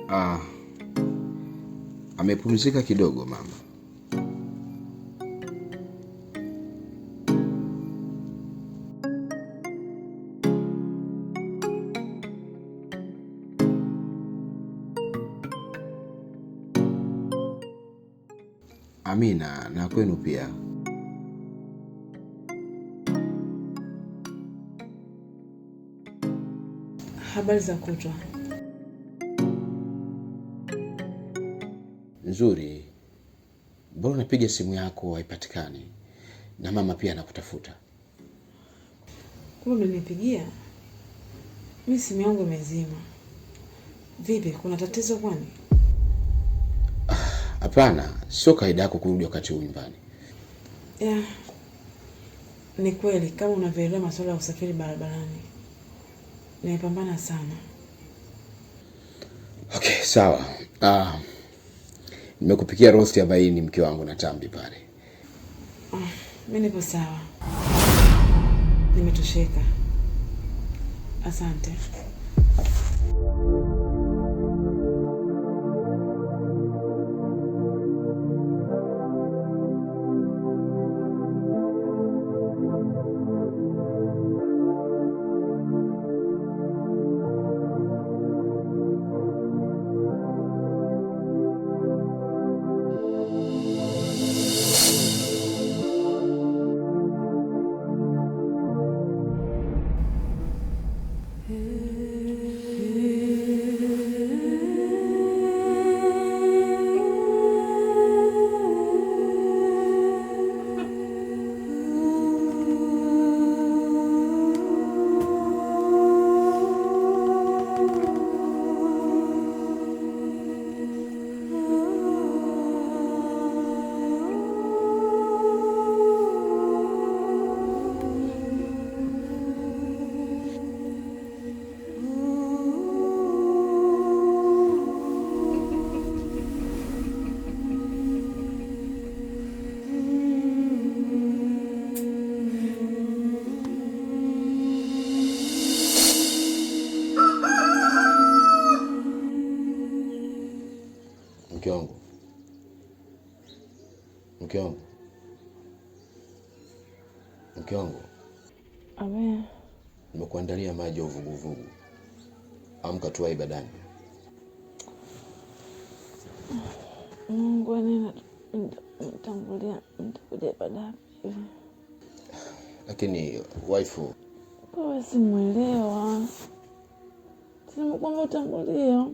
Ah, amepumzika kidogo mama. Amina, na kwenu pia. Habari za kutwa. Nzuri. Mbona unapiga simu yako haipatikani? Na mama pia anakutafuta. Kumbe mlinipigia? Mi simu yangu imezima. Vipi, kuna tatizo kwani? Hapana, sio kawaida yako kurudi wakati huu nyumbani. Ya, ni kweli kama unavyoelewa masuala ya usafiri barabarani. Nimepambana sana. Okay, sawa. Ah, nimekupikia roast ya maini mke wangu na tambi pale. Mi nipo sawa, nimetosheka. Asante. Mke wangu. Mke wangu. Mke wangu, Awe, nimekuandalia maji ya uvuguvugu. Amka tuwahi ibadani. Mungu anena mtangulia, mtakuja baadaye. Lakini waifu, Wewe simuelewa, sema kwamba utangulia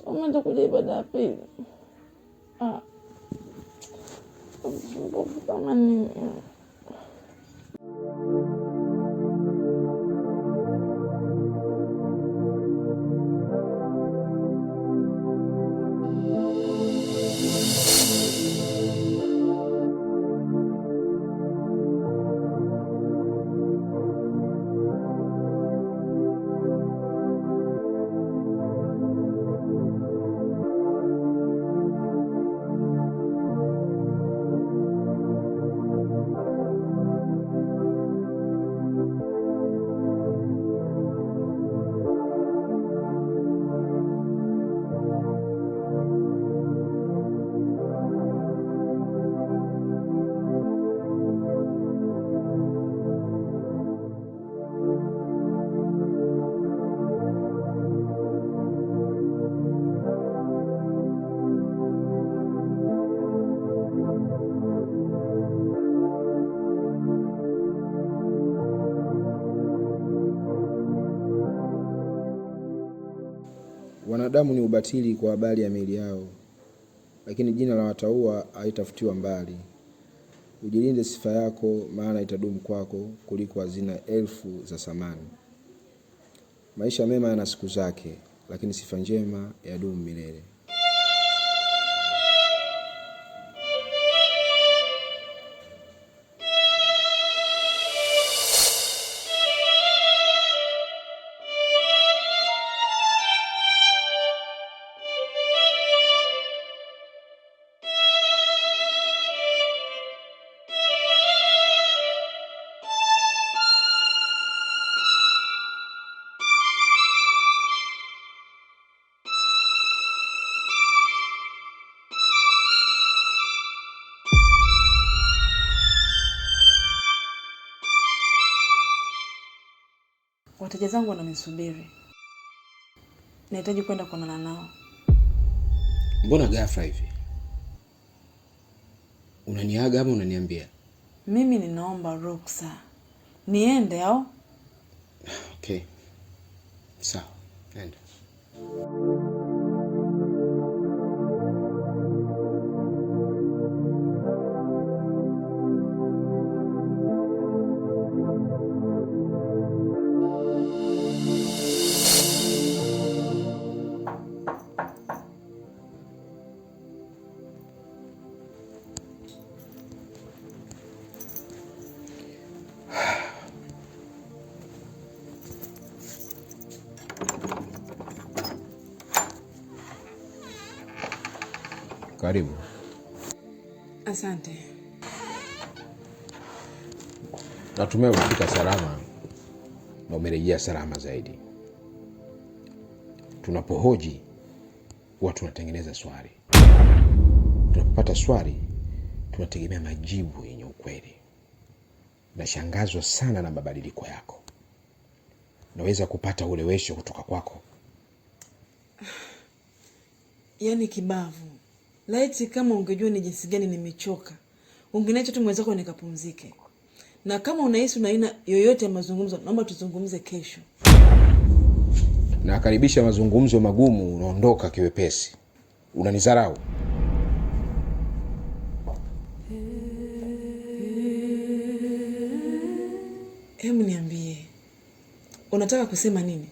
kama nitakuja ibada ya pili. Ah, msumbufu kama nini? Wanadamu ni ubatili kwa habari ya miili yao, lakini jina la watauwa haitafutiwa mbali. Ujilinde sifa yako, maana itadumu kwako kuliko hazina elfu za samani. Maisha mema yana siku zake, lakini sifa njema yadumu milele. Wateja zangu wananisubiri, nahitaji kwenda kuonana nao. Mbona ghafla hivi? Unaniaga ama unaniambia? Mimi ninaomba ruksa niende au? Okay, sawa, nenda. Karibu. Asante. Natumai umefika salama na umerejea salama zaidi. Tunapohoji huwa tunatengeneza swali. Tunapopata swali tunategemea majibu yenye ukweli. Nashangazwa sana na mabadiliko yako. Naweza kupata ulewesho kutoka kwako? Yaani Kibavu, laiti kama ungejua ni jinsi gani nimechoka, ungeniacha tu mwenzako nikapumzike. Na kama unahisi una aina yoyote ya mazungumzo, naomba tuzungumze kesho. Nakaribisha mazungumzo magumu, unaondoka kiwepesi. Unanizarau. Hebu niambie, unataka kusema nini?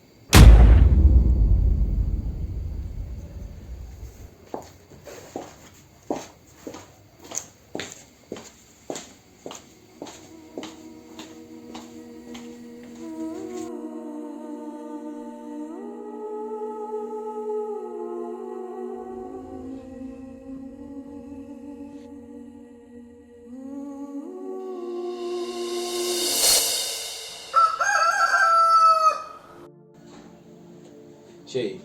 Shei,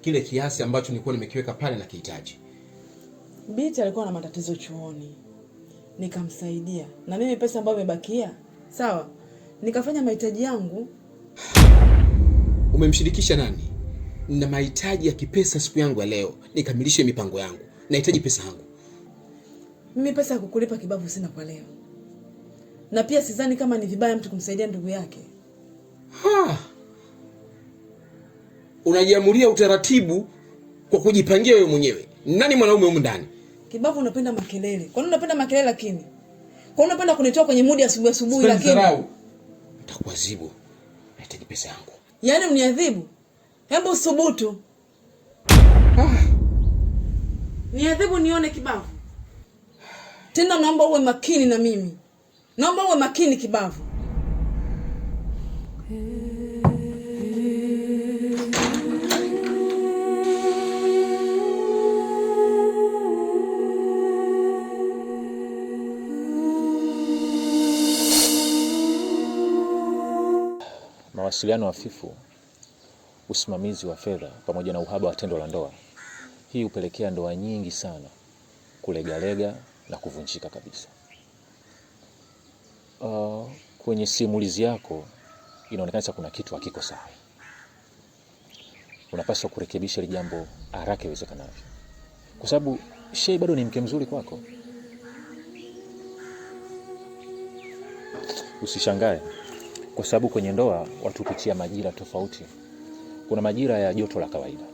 kile kiasi ambacho nilikuwa nimekiweka pale na kihitaji. Binti alikuwa na matatizo chuoni, nikamsaidia, na mimi pesa ambayo imebakia, sawa, nikafanya mahitaji yangu. Umemshirikisha nani? Na mahitaji ya kipesa siku yangu ya leo, nikamilishe mipango yangu. Nahitaji pesa yangu. Mimi pesa ya kukulipa Kibavu sina kwa leo, na pia sidhani kama ni vibaya mtu kumsaidia ndugu yake. Ha! Unajiamulia utaratibu kwa kujipangia wewe mwenyewe. Nani mwanaume humu ndani? Kibavu, unapenda makelele. Kwa nini unapenda makelele lakini? Kwa nini unapenda kunitoa kwenye mudi asubuhi asubuhi lakini? Dharau. Nitakuadhibu. Nahitaji pesa yangu. Yaani uniadhibu? Hebu subutu. Niadhibu nione Kibavu. Tena naomba uwe makini na mimi. Naomba uwe makini Kibavu. Mawasiliano hafifu, usimamizi wa fedha pamoja na uhaba wa tendo la ndoa. Hii hupelekea ndoa nyingi sana kulegalega na kuvunjika kabisa. Kwenye simulizi yako inaonekana sasa kuna kitu hakiko sawa. Unapaswa kurekebisha hili jambo haraka iwezekanavyo, kwa sababu Shei bado ni mke mzuri kwako. Usishangae kwa sababu kwenye ndoa watu hupitia majira tofauti. Kuna majira ya joto la kawaida.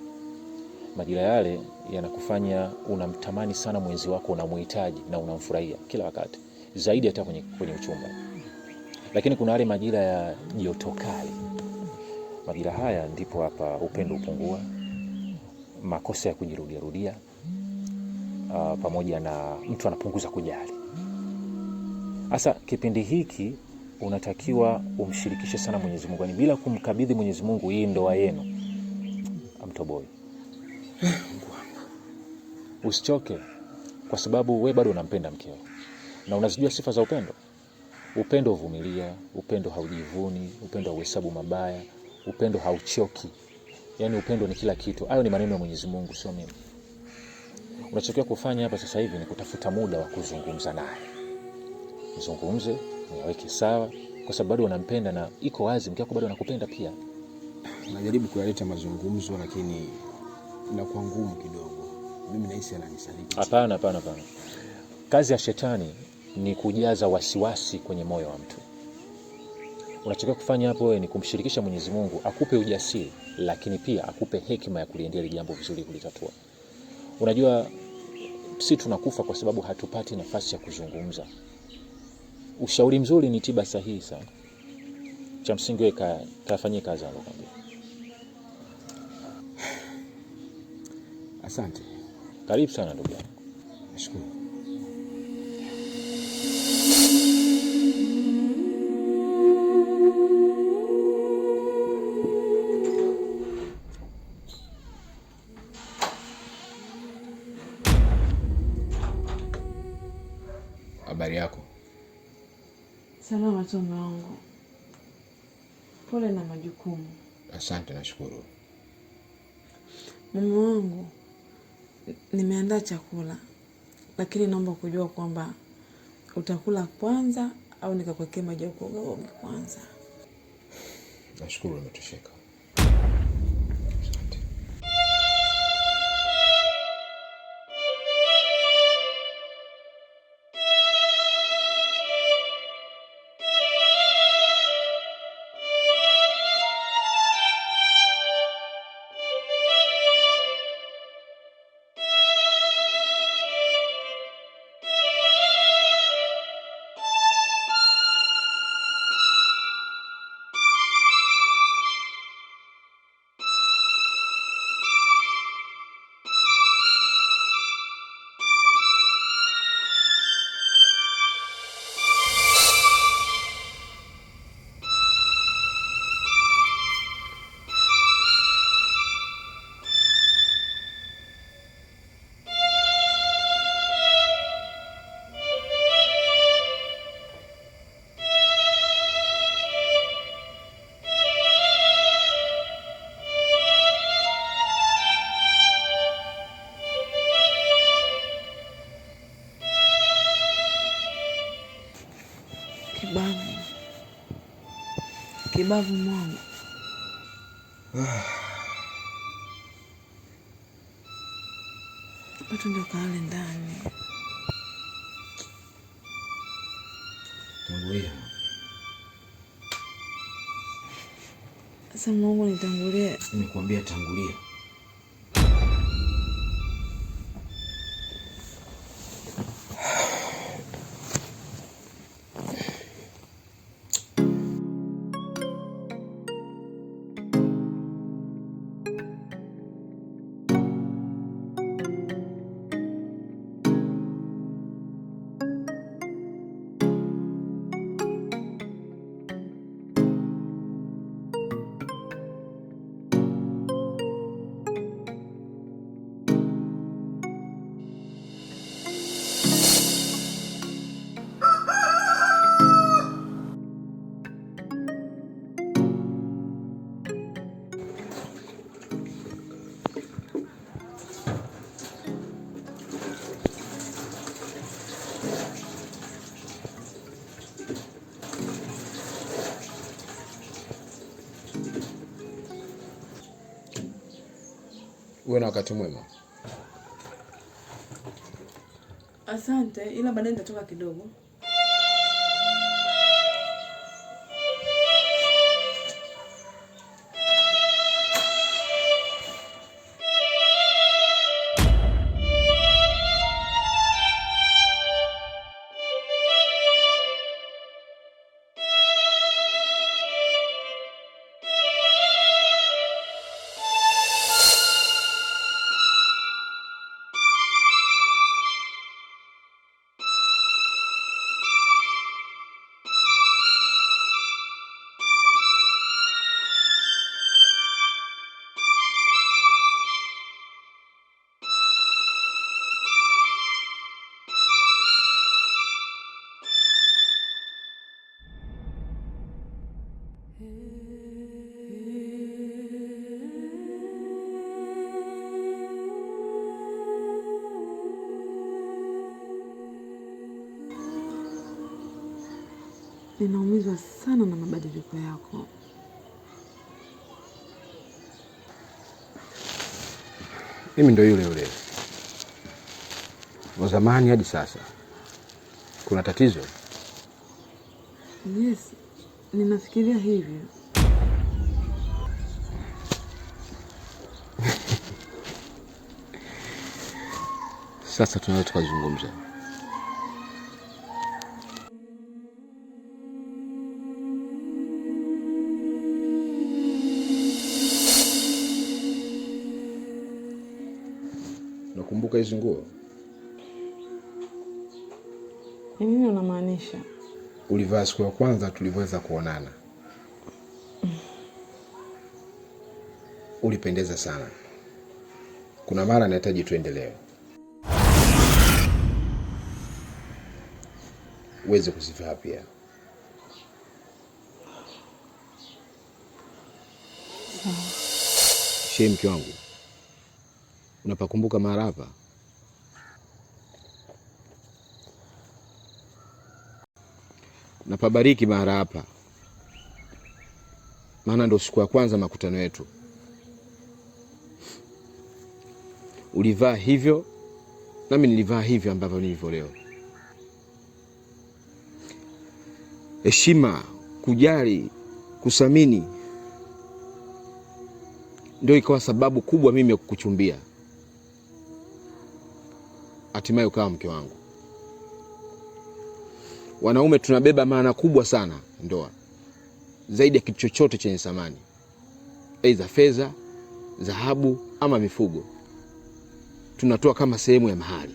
Majira yale yanakufanya unamtamani sana mwenzi wako, unamuhitaji na unamfurahia kila wakati, zaidi hata kwenye uchumba. Lakini kuna yale majira ya joto kali. Majira haya ndipo hapa upendo hupungua, makosa ya kujirudia rudia, pamoja na mtu anapunguza kujali. Sasa kipindi hiki unatakiwa umshirikishe sana Mwenyezi Mungu. Yaani bila kumkabidhi Mwenyezi Mungu hii ndoa yenu, amtoboi. Usichoke, kwa sababu we bado unampenda mkeo na unazijua sifa za upendo. Upendo huvumilia, upendo haujivuni, upendo hauhesabu mabaya, upendo hauchoki. Yaani upendo ni kila kitu. Hayo ni maneno ya Mwenyezi Mungu, sio mimi. Unachotakiwa kufanya hapa sasa hivi ni kutafuta muda wa kuzungumza naye. Mzungumze, mweke sawa. kwa sababu bado unampenda na iko wazi mke wako bado anakupenda pia. Najaribu kuyaleta mazungumzo, lakini inakuwa ngumu kidogo. Mimi nahisi ananisaliti. Hapana, hapana, hapana. Kazi ya shetani ni kujaza wasiwasi kwenye moyo wa mtu. Unachotakiwa kufanya hapo wewe ni kumshirikisha Mwenyezi Mungu akupe ujasiri, lakini pia akupe hekima ya kuliendea hili jambo vizuri, kulitatua. Unajua, si tunakufa kwa sababu hatupati nafasi ya kuzungumza. Ushauri mzuri ni tiba sahihi sana. Cha msingi wewe kafanyie kazi alokuambia. Asante. Karibu sana ndugu yangu. Nashukuru. Habari yako? Salama tu mume wangu, pole na majukumu. Asante, nashukuru. Mume wangu, nimeandaa chakula, lakini naomba kujua kwamba utakula kwanza au nikakuwekea maji ya kuoga uoge kwanza. Nashukuru, nimetosheka. Asante. Kibavu, kibavu mwangu. Watu ndio kalale ndani. Tangulia. Sasa Mungu nitangulie. Nimekuambia tangulia. Uwe na wakati mwema. Asante, ila baadaye nitatoka kidogo. Ninaumizwa sana na mabadiliko yako. Mimi ndo yule yule wa zamani hadi sasa. Kuna tatizo? Yes, ninafikiria hivyo. Sasa tunaweza tukazungumza. Nakumbuka hizi nguo Ni nini unamaanisha? ulivaa siku ya kwanza tulivyoweza kuonana. Ulipendeza sana. Kuna mara nahitaji tuendelee, uweze kuzivaa pia. Shee, mke wangu, unapakumbuka mahali hapa? Napabariki mahali hapa, maana ndo siku ya kwanza makutano yetu. Ulivaa hivyo nami nilivaa hivyo ambavyo nilivyo leo. Heshima, kujali, kuthamini ndio ikawa sababu kubwa mimi ya kukuchumbia, hatimaye ukawa mke wangu. Wanaume tunabeba maana kubwa sana ndoa, zaidi ya kitu chochote chenye thamani, aidha fedha, dhahabu ama mifugo. Tunatoa kama sehemu ya mahali.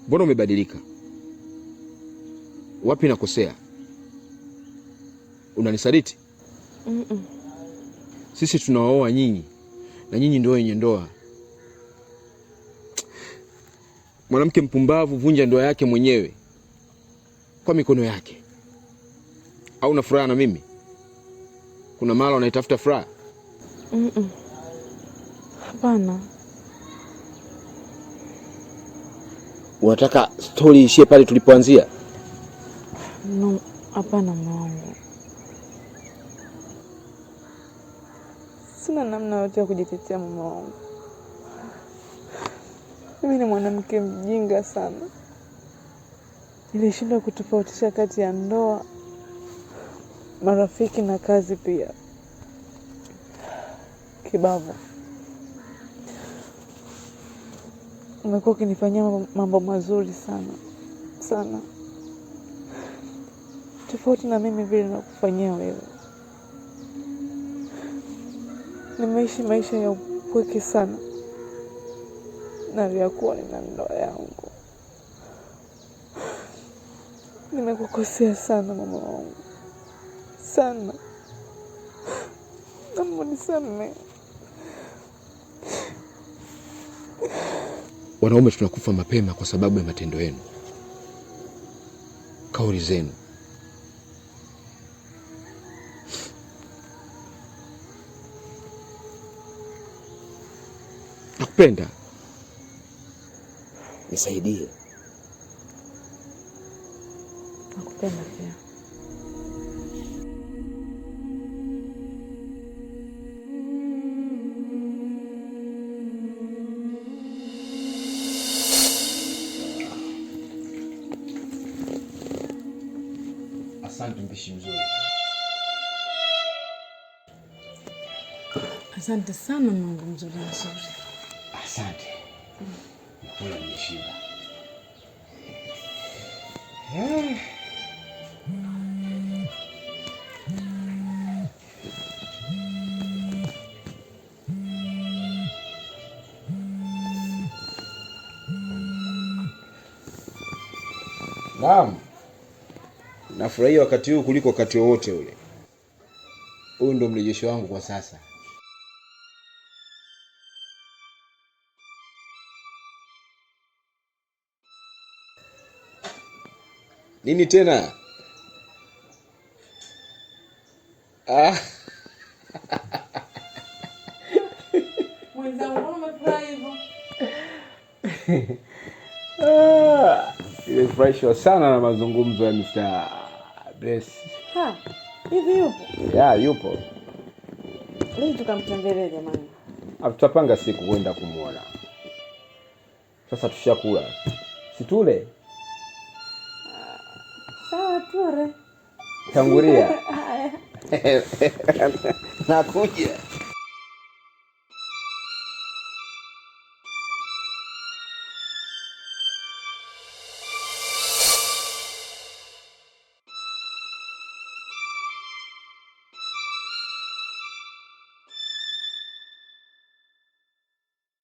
Mbona umebadilika? Wapi nakosea? Unanisaliti? Sisi tunawaoa nyinyi na nyinyi ndio wenye ndoa. Mwanamke mpumbavu vunja ndoa yake mwenyewe kwa mikono yake. Au una furaha na mimi? Kuna mara unaitafuta furaha? Hapana. Unataka stori ishie pale tulipoanzia? No, hapana mume wangu. Sina namna yote ya kujitetea mume wangu. Mimi ni mwanamke mjinga sana. Nilishindwa kutofautisha kati ya ndoa, marafiki na kazi pia. Kibavu, umekuwa ukinifanyia mambo mazuri sana sana, tofauti na mimi vile nakufanyia wewe. Nimeishi maisha ya upweke sana na vya kuwa nina ndoa yangu. Nimekukosea sana mama wangu, sana. Naomba unisamehe. Wanaume tunakufa mapema kwa sababu ya matendo yenu, kauli zenu. Nakupenda, nisaidie. Nakupenda pia. Asante mpishi mzuri. Asante sana Mungu mzuri mzuri. Asante. Nakula nimeshiba. Naam. Nafurahia wakati huu kuliko wakati wowote ule. Huu ndo mrejesho wangu kwa sasa. Nini tena? Ah. Mwenzangu, mbona umefurahi hivyo? Ah, nimefurahishwa sana na mazungumzo ya Mr. Bless. Ha, hivi yupo? Ya, yupo. Lini tukamtembelee jamani? Tutapanga siku kwenda kumwona. Sasa tushakula, situle? Sawa, ture. Tangulia. Nakuja.